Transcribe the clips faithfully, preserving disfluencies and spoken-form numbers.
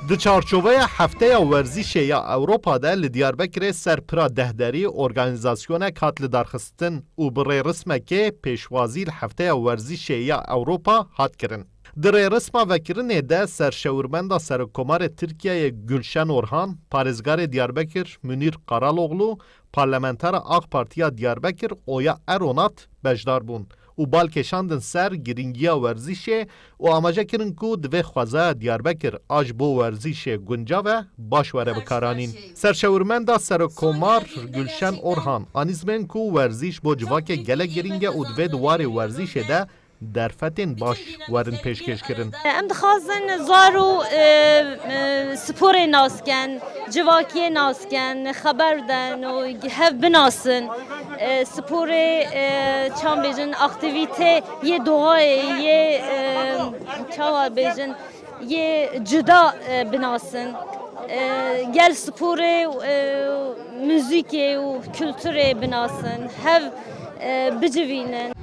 Di çarçoveya Hefteya Werzîşê ya Ewropa de li Diyarbekirê ser pira dehderî organîzasyonek hat lidarxistin û bi rêrismekê pêşwazî li Hefteya Werzîşê ya Ewropa hat kirin. Di rêrisma vekirinê de serşewirmenda Serokkomarê Tirkiyeyê Gülşen Orhan, parêzgarê Diyarbekir Münîr Karaloglu, parlamentera AK Partiya Diyarbekir Oya Eronat beşdar bûn û bal kêşandin ser girîngiya werzîşê û amaje kirin ku divê xwezaya Diyarbekir a ji bo werzîşê guncav e baş were bikaranîn. Serşewirmenda Serokkomar Gülşen Orhan anî zimên ku werzîş bo civakê gelek girîng e û divê di warê werzîşê de derfetên baş werin pêşkêşkirin. Em dixwazin zar û, e, e, sporê nas ken, civakiyê nas ken, xeber den û hev binasin. E, sporê, e, çawa bêjin, aktîvîte yê doğayê, yê, e, çawa bêjin, yê cuda, e, binasin. E, gel sporê, e, muzîkê û kulturê binasin, hev, e, bicivînin.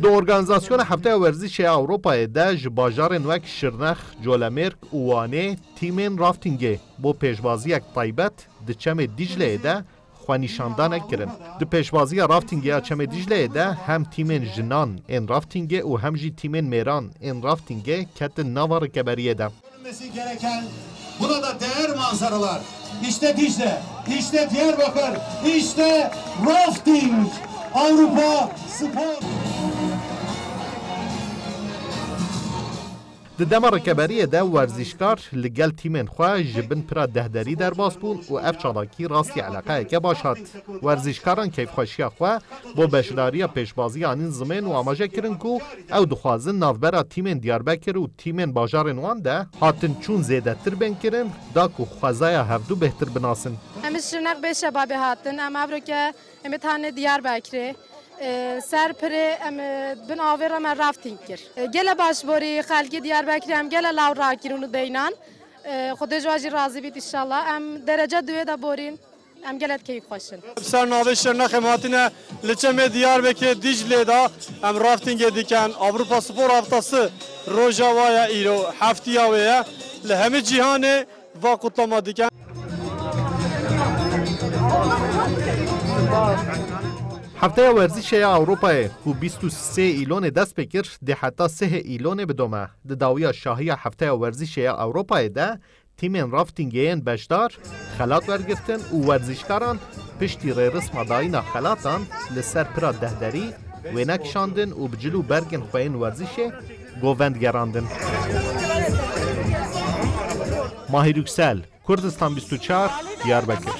Di organîzasyona Hefteya Werzîşê ya Ewropayê de ji bajarên wek Şirnex, Colemêrg û Wanê tîmên raftingê bo pêşbaziyek taybet di Çemê Dîcleyê de xwenîşandanek kirin. Di pêşbaziya raftingê ya Çemê Dîcleyê de hem tîmên jinan ên raftingê û hem jî tîmên mêran ên raftingê ketin nava rikeberiyê de. Görülmesi gereken, buna da değer manzaralar. İşte Dicle, işte Diyarbakır, işte rafting, Avrupa spor. Di dema rikeberiyê de werzîşkar li gel tîmên xwe ji bin pira dehderî derbas bûn û ev çalakî rastî eleqeyeke baş hat. Werzîşkaran keyfxweşiya xwe bo beşdariya pêşbaziyê anîn zimên û amaje kirin ku ew dixwazin navbera tîmên Diyarbekir û tîmên bajarên wan de hatinçûn zêdetir bên kirin, da ku xwezaya hevdu bêhtir binasin. Em ji Şirnex bê şebabê hatin, em evroke em ê tanê Diyarbekirê. E, ser pirê em, e, bin avê re me rafting kir. E, gele baş borî xelkê Diyarbekirê em gele law rakir û deynan. E, Xwedê ji wan jî razî bît înşallah. Em derece duê de borîn. Em gelek keyf xweş in. Ser navê Şirnexê em hatine li çemê Diyarbekirê Dîclê de em raftingê dikin. Avrupa Spor Haftası roja wa ye îro, heftiya wê ye. Li hemî cîhanê va kutlama dikin. Hefteya Werzîşê ya Ewropayê ku bîst û sê Îlonê dest pê kir, dê heta sihê Îlonê bidome. Di dawiya şahiya Hefteya Werzîşê ya Ewropayê de tîmên raftingê yên beşdar xelat wergirtin û werzîşkaran piştî rêrisma dayîna xelatan li ser pira dehderî wêne kişandin û bi cil û bergên xwe yên werzîşê govend gerandin. Mahir Yüksel, Kurdistan bîst û çar, Diyarbekir.